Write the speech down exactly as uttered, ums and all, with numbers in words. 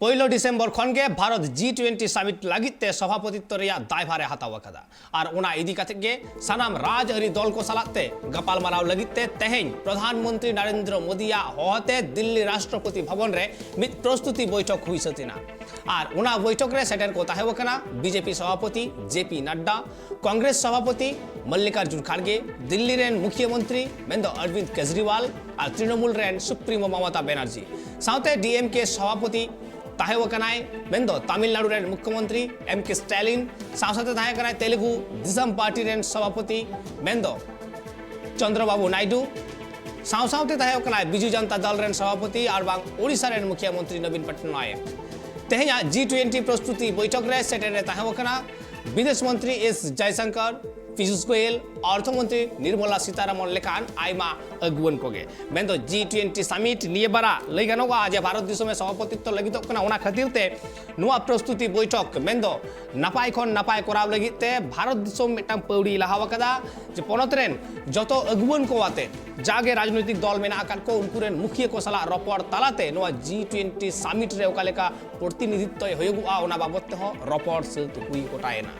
ᱯᱳᱭᱞᱳ ᱰᱤᱥᱮᱢᱵᱚᱨ ᱠᱷᱚᱱ ᱜᱮ ᱵᱷᱟᱨᱚᱛ ᱡᱤ ᱴᱩᱭᱮᱱᱴᱤ ᱥᱟᱢᱤᱴ ᱞᱟᱹᱜᱤᱫ ᱛᱮ ᱥᱚᱵᱷᱟᱯᱚᱛᱤᱛᱛᱚ ᱨᱮᱭᱟᱜ ᱫᱟᱭᱵᱷᱟᱨ ᱮ ᱦᱟᱛᱟᱣ ᱟᱠᱟᱫᱟ᱾ ᱟᱨ ᱚᱱᱟ ᱤᱫᱤ ᱠᱟᱛᱮ ᱜᱮ ᱥᱟᱱᱟᱢ ᱨᱟᱡᱽᱟᱹᱨᱤ ᱫᱚᱞ ᱠᱚ ᱥᱟᱞᱟᱜ ᱛᱮ ᱜᱟᱯᱟᱞᱢᱟᱨᱟᱣ ᱞᱟᱹᱜᱤᱫ ᱛᱮ ᱛᱮᱦᱮᱧ ᱯᱨᱚᱫᱷᱟᱱ ᱢᱚᱱᱛᱨᱤ ᱱᱚᱨᱮᱱᱫᱨᱚ ᱢᱳᱫᱤᱭᱟᱜ ᱦᱚᱦᱚᱛᱮ ᱫᱤᱞᱞᱤ ᱨᱟᱥᱴᱨᱚᱯᱚᱛᱤ ᱵᱷᱚᱵᱚᱱ ᱨᱮ ᱢᱤᱫ ᱯᱨᱚᱥᱛᱩᱛᱤ ᱵᱳᱭᱴᱷᱚᱠ ᱦᱩᱭ ᱥᱟᱹᱛ ᱮᱱᱟ᱾ ᱟᱨ ᱚᱱᱟ ᱵᱳᱭᱴᱷᱚᱠ ᱨᱮ ᱥᱮᱴᱮᱨ ᱠᱚ ᱛᱟᱦᱮᱸ ᱠᱟᱱᱟ ᱵᱤᱡᱮᱯᱤ ᱥᱚᱵᱷᱟᱯᱚᱛᱤ ᱡᱮ ᱯᱤ ᱱᱟᱰᱰᱟ, ᱠᱚᱝᱜᱨᱮᱥ ᱥᱚᱵᱷᱟᱯᱚᱛᱤ ᱢᱚᱞᱞᱤᱠᱟᱨᱡᱩᱱ ᱠᱷᱟᱲᱜᱮ, ᱫᱤᱞᱞᱤ ᱨᱮᱱ ᱢᱩᱠᱷᱤᱭᱟᱹ ᱢᱚᱱᱛᱨᱤ ᱢᱮᱱᱫᱚ ᱚᱨᱵᱤᱱᱫ ᱠᱮᱡᱨᱤᱣᱟᱞ ᱟᱨ ᱛᱨᱤᱱᱚᱢᱩᱞ ᱨᱮᱱ ᱥᱩᱯᱨᱤᱢᱳ ᱢᱚᱢᱚᱛᱟ ᱵᱮᱱᱟᱨᱡᱤ, ᱥᱟᱶᱛᱮ ᱰᱤ ᱮᱢ ᱠᱮ ᱥᱚᱵᱷᱟᱯᱚᱛᱤ ᱛᱟᱦᱮᱸ ᱠᱟᱱᱟᱭ ᱢᱮᱱᱫᱚ ᱛᱟᱢᱤᱞᱱᱟᱲᱩ ᱨᱮᱱ ᱢᱩᱠᱷᱭᱚᱢᱚᱱᱛᱨᱤ ᱮᱢ ᱠᱮ ᱥᱴᱟᱞᱤᱱ, ᱥᱟᱶ ᱥᱟᱶᱛᱮ ᱛᱟᱦᱮᱸ ᱠᱟᱱᱟᱭ ᱛᱮᱞᱮᱜᱩ ᱫᱤᱥᱚᱢ ᱯᱟᱨᱴᱤ ᱨᱮᱱ ᱥᱚᱵᱷᱟᱯᱚᱛᱤ ᱢᱮᱱᱫᱚ ᱪᱚᱱᱫᱨᱚᱵᱟᱵᱩ ᱱᱟᱭᱰᱩ, ᱥᱟᱶ ᱥᱟᱶᱛᱮ ᱛᱟᱦᱮᱸ ᱠᱟᱱᱟᱭ ᱵᱤᱡᱩ ᱡᱚᱱᱛᱟ ᱫᱚᱞ ᱨᱮᱱ ᱥᱚᱵᱷᱟᱯᱚᱛᱤ ᱟᱨ ᱵᱟᱝ ᱳᱰᱤᱥᱟ ᱨᱮᱱ ᱢᱩᱠᱷᱭᱚᱢᱚᱱᱛᱨᱤ ᱱᱚᱵᱤᱱ ᱯᱚᱴᱱᱟᱭᱮᱠ᱾ ᱛᱮᱦᱮᱧᱟᱜ ᱡᱤ ᱴᱩᱭᱮᱱᱴᱤ ᱯᱨᱚᱥᱛᱩᱛᱤ ᱵᱳᱭᱴᱷᱚᱠ ᱨᱮ ᱥᱮᱴᱮᱨ ᱨᱮ ᱛᱟᱦᱮᱸ ᱠᱟᱱᱟ ᱵᱤᱫᱮᱥ ᱢᱚᱱᱛᱨᱤ ᱮᱥ ᱡᱟᱭᱥᱚᱝᱠᱚᱨ, ᱯᱤᱭᱩᱥ ᱜᱳᱭᱮᱞ, ᱚᱨᱛᱷᱚ ᱢᱚᱱᱛᱨᱤ ᱱᱤᱨᱢᱚᱞᱟ ᱥᱤᱛᱟᱨᱟᱢᱚᱱ ᱞᱮᱠᱟᱱ ᱟᱭᱢᱟ ᱟᱹᱜᱩᱣᱟᱹᱱ ᱠᱚᱜᱮ᱾ ᱢᱮᱱᱫᱚ ᱡᱤ ᱴᱩᱭᱮᱱᱴᱤ ᱥᱟᱢᱤᱴ ᱱᱤᱭᱟᱹ ᱵᱟᱨᱟ ᱞᱟᱹᱭ ᱜᱟᱱᱚᱜᱼᱟ ᱡᱮ ᱵᱷᱟᱨᱚᱛ ᱫᱤᱥᱚᱢ ᱮ ᱥᱚᱵᱷᱟᱯᱚᱛᱤᱛᱛᱚ ᱞᱟᱹᱜᱤᱫᱚᱜ ᱠᱟᱱᱟ, ᱚᱱᱟ ᱠᱷᱟᱹᱛᱤᱨ ᱛᱮ ᱱᱚᱣᱟ ᱯᱨᱚᱥᱛᱩᱛᱤ ᱵᱳᱭᱴᱷᱚᱠ ᱢᱮᱱᱫᱚ ᱱᱟᱯᱟᱭ ᱠᱷᱚᱱ ᱱᱟᱯᱟᱭ ᱠᱚᱨᱟᱣ ᱞᱟᱹᱜᱤᱫ ᱛᱮ ᱵᱷᱟᱨᱚᱛ ᱫᱤᱥᱚᱢ ᱢᱤᱫᱴᱟᱝ ᱯᱟᱹᱣᱲᱤ ᱞᱟᱦᱟ ᱟᱠᱟᱫᱟ ᱡᱮ ᱯᱚᱱᱚᱛ ᱨᱮᱱ ᱡᱚᱛᱚ ᱟᱹᱜᱩᱣᱟᱹᱱ ᱠᱚ ᱟᱛᱮ ᱡᱟᱜᱮ ᱨᱟᱡᱽᱱᱳᱭᱛᱤᱠ ᱫᱚᱞ ᱢᱮᱱᱟᱜ ᱟᱠᱟᱫ ᱠᱚ ᱩᱱᱠᱩ ᱨᱮᱱ ᱢᱩᱠᱷᱤᱭᱟᱹ ᱠᱚ ᱥᱟᱞᱟᱜ ᱨᱚᱯᱚᱲ ᱛᱟᱞᱟᱛᱮ ᱱᱚᱣᱟ ᱡᱤ ᱴᱩᱭᱮᱱᱴᱤ ᱥᱟᱢᱤᱴ ᱨᱮ ᱚᱠᱟ ᱞᱮᱠᱟ ᱯᱨᱚᱛᱤᱱᱤᱫᱷᱤᱛᱛᱚᱭ ᱦᱩᱭᱩᱜᱚᱜᱼᱟ ᱚᱱᱟ ᱵᱟᱵᱚᱛ ᱛᱮᱦᱚᱸ ᱨᱚᱯᱚᱲ ᱥᱟᱹᱛ ᱦᱩᱭ ᱜᱚᱴᱟᱭᱮᱱᱟ᱾